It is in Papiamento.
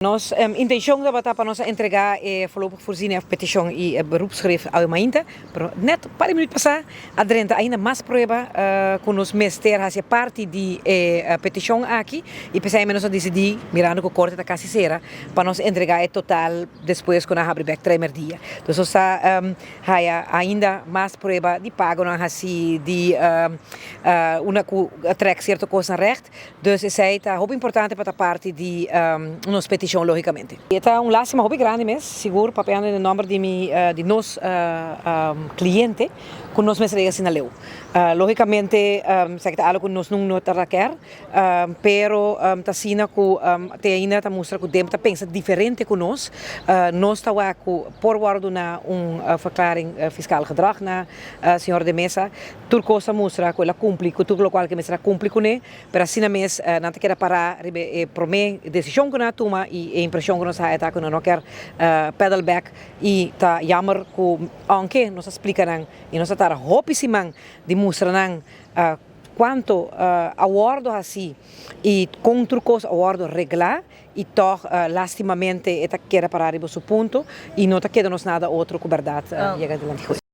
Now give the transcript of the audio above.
Nos intencion tabata pa nos a entrega e voorlopig voorziening of peticion y e beroepschrift awe mainta, pero net un par di minuut pasa a drenta ainda mas prueba cu nos mester haci parti di e peticion aki y p'esei nos a dicidi, mirando cu corte ta casi cera, pa nos entrega e total despues cu nan habri bek tres merdia. Dus nos ta haya ainda mas prueba di pagonan haci, di unda cu a trek cierto cosnan recht. Dus esei ta hopi importante pa ta parti di nos peticion logicamente. E ta un lastima hopi grandi mes, sigur papiando den nomber di mi di nos cliente cu nos mester yega asina leu. Logicamente esaki ta algo cu nos nun no ta raker, pero ta asina cu te ainda ta mustra cu DEMP ta pensa diferente cu nos. Nos ta wak cu por wordo duna un verklaring fiscaal gedrag na señor De Meza. Tur kos a mustra ku el a kumpli ku tur lokual ku e mester a kumpli kuné, pero asina mes nan ta keda pará riba e promé desishon ku nan a tuma i e impreshon ku nos a haya ta ku nan no kier pedal back i ta yammer ku ounke nos a splika nan i nos a tarda hopi siman di mustra nan kuantu a wòrdu hasí i kon tur kos a wòrdu reglá i tòg lastimamente e ta keda pará riba su punto i no ta keda nos nada otro ku bèrdat yega dilanti hues.